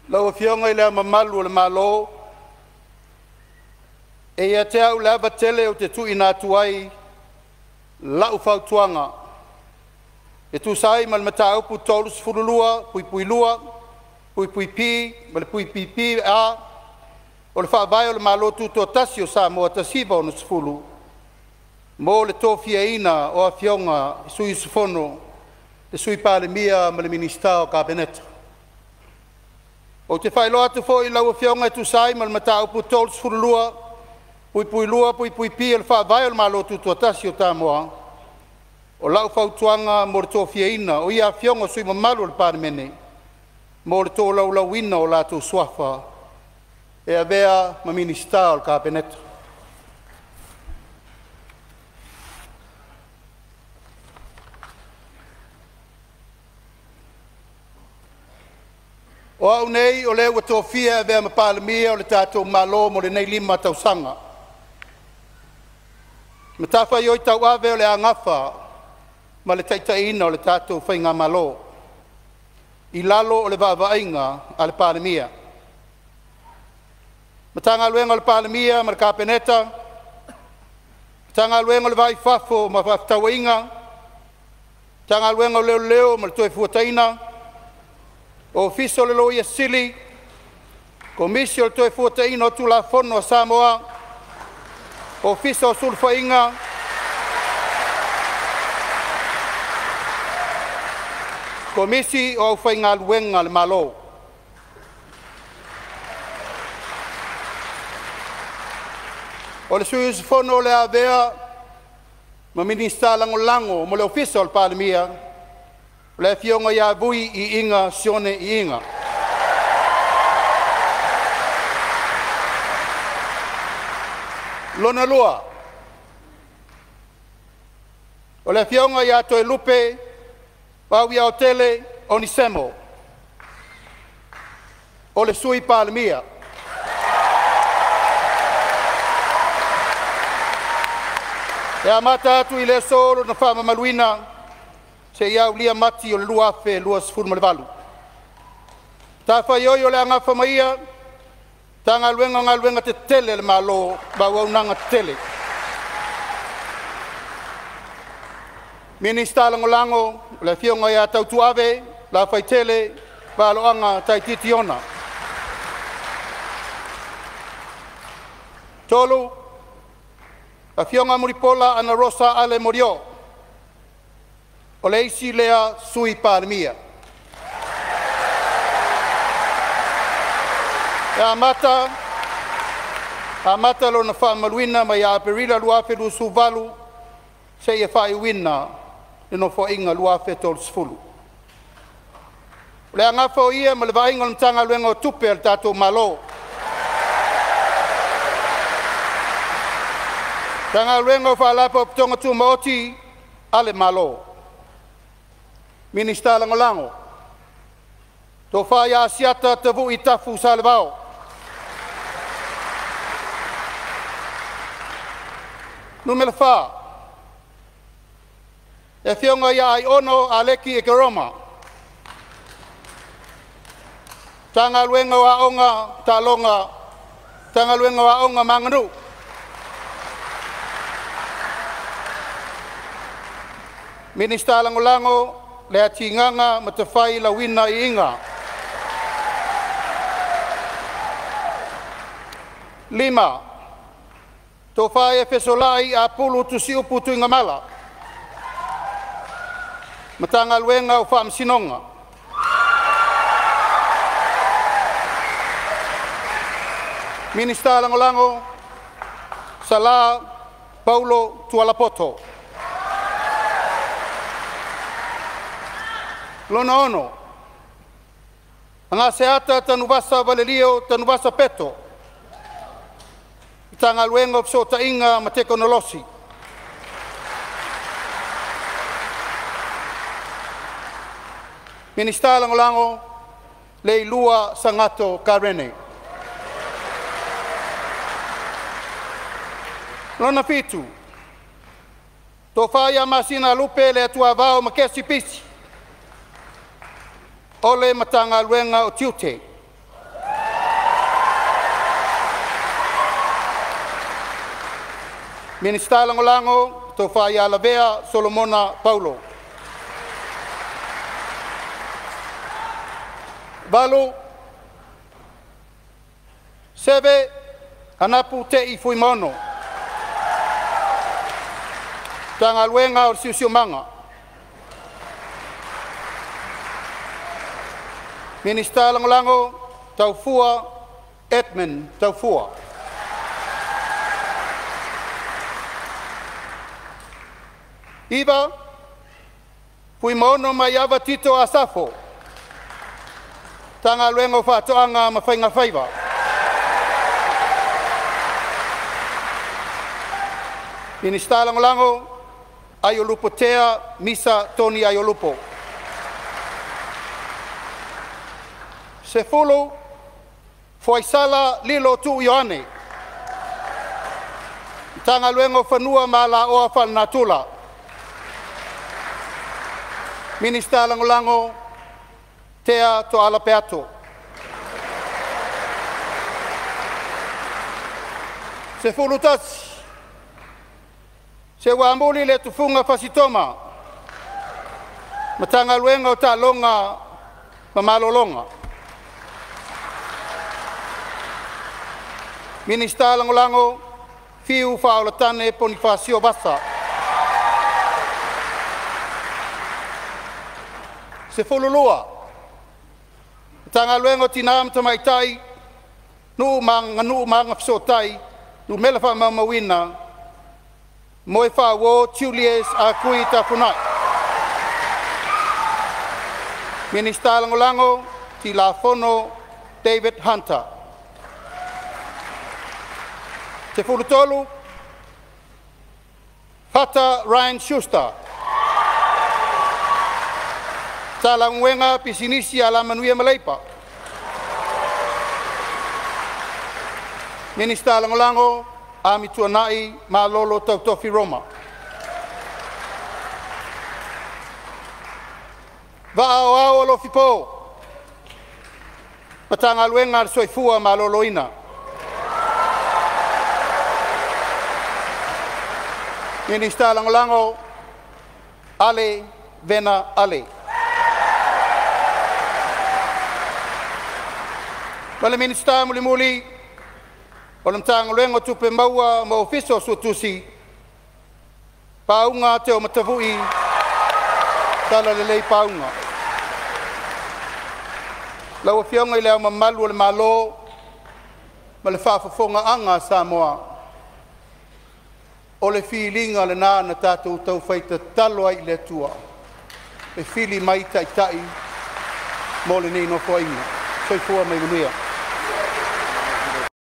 Lau Afioga i Le Ao Mamalu o le Malo, e ia te au le ava tele ou te tuuina atu ai lau fautuaga e tusa ai ma le Mataupu 32(2)(p) ma le (pp) a) o le Faavae o le Malo Tutoatasi o Samoa 1960 mo le tofiaina o Afioga i sui usufono, le Sui Palemia ma le Minisita o Kapeneta. Ou te faailoa atu foi i lau Afioga e tusa ai ma le Mataupu 32(2)(p) o le Faavae o le Malo Tutoatasi o Samoa, o lau fautuaga mo le tofiaina o ia Afioga o sui usufono mamalu o le Palemene mo le tolaulauina o latou suafa e avea ma Minisita o le Kapeneta. O au nei o le ua tofia e avea ma Palemia o le tatou Malo mo lenei 5 tausaga. Matafaioi tauave o le a nafa ma le taitaiina o le tatou faigamalo i lalo o le vaavaaiga a le Palemia. Matagaluega a le Palemia ma le Kapeneta, Matagaluega o le Va i Fafo ma Fefaatauaiga, Matagaluega o Leoleo ma le Toefuataiga, Ofisa o le Loia Sili, Komisi o le Toefuataiga o Tulafono a Samoa, Ofisa o Sulufaiga Komisi o Aufaigaluega a le Malo. O le sui usufono o le a avea ma Minisita Lagolago mo le Ofisa o le Palemia, o le Afioga ia Vui Iiga Sione Iiga. Lona lua, o le Afioga ia Toelupe Pouyautele Onesemo, o le Sui Palemia. E amata atu i le aso lona faamamaluina seia aulia Mati o le 2028. Matafaioi o le a nafa ma ia, Matagaluega o Galuega Tetele a le Malo ma Auaunaga Tetele. Minisita Lagolago, o le Afioga ia Tautuave Lafaitele Valoaga Taititi Iona. 3. Afioga Mulipola Anarosa Ale Molioo, o le isi lea Sui Palemia. E amata lona faamamaluina mai ia Aperila 2028 seia faaiuina le Nofoaiga 2030. O le a nafa o ia ma le vaaiga o le Matagaluega o Tupe a le tatou Malo, Matagaluega o Faalapotopotoga Tumaoti a le Malo. Minisita Lagolago: Tofa ia Asiata Tavui Tafu Salevao. 4. Le Afioga ia Aiono Aleki Ekeroma, Matagaluega o Aoga, Taaloga Matagaluega o Aoga ma Aganuu. Minisita Lagolago Leatigaga Matafai Lauina Iiga. 5. Tofa ia Fesolai Apulu Tusiupu Tuigamala. Matagaluega o Faamasinoga. Minisita Lagolago: Sala Paulo Tualapoto. 6. Agaseata Tanuvasa Valelio Tanuvasa Peto. Matagaluega o Fesootaiga ma Tekonolosi. Minisita Lagolago: Leilua Sagato Karene. 7. Tofa ia Masina Lupe Leatuavao Makesi Pisi. O le Matagaluega o Tiute. Minisita Lagolago, Tofa Lavea Solomona Paulo. 8. Seve Anapu Te'i Fuimaono, Matagaluega o le Siosiomaga. Minisita Lagolago, Taufua Edmund Taufua. 9. Fuimaono Maiava Tito Asafo, Matagaluega o Faatoaga ma Faiga Faiva. Minisita Lagolago, Aiolupo Tea Misa Tony Aiolupo. 10. Foaisala Lilo Tuu Ioane, Matagaluega o Fanua ma Alaoa Faalenatura. Minisita Lagolago, Tea Toala Peato. 11. Seuamuli le Tufuga Fasitoma, Matagaluega o Taaloga ma Malologa. Minisita Lagolago, Fiu Faaolatane Ponifasio Vasa. 12. Matagaluega o Tina ma Tamaitai, Nuu ma Aganuu ma Agafesootai, Numera Faamaumauina, Moefaauo Julius Akui Tafuna'i. Minisita Lagolago, Tilafono David Hunter. 13. Fata Ryan Schuster. Talauega Pisinisi Alamanuia ma Leipa. Minisita Lagolago, Amituanai Malolo Tautofi Roma. Va'aoao Alofipo, Matagaluega a le Soifua Maloloina. Minisita Lagolago, Ale Vena Ale. Ma le Minisita mulimuli o le Matagaluega o Tupe Maua ma Ofisa o Suetusi, Pauga Te Matavu'i Talalelei Pauga. Lau Afioga i le Ao Mamalu o le Malo ma le faafofogaaga a Samoa, o le filiga lena na tatou taufai tatalo ai i le Atua e fili mai taitai mo lenei Nofoaiga. Soifua ma ia manuia.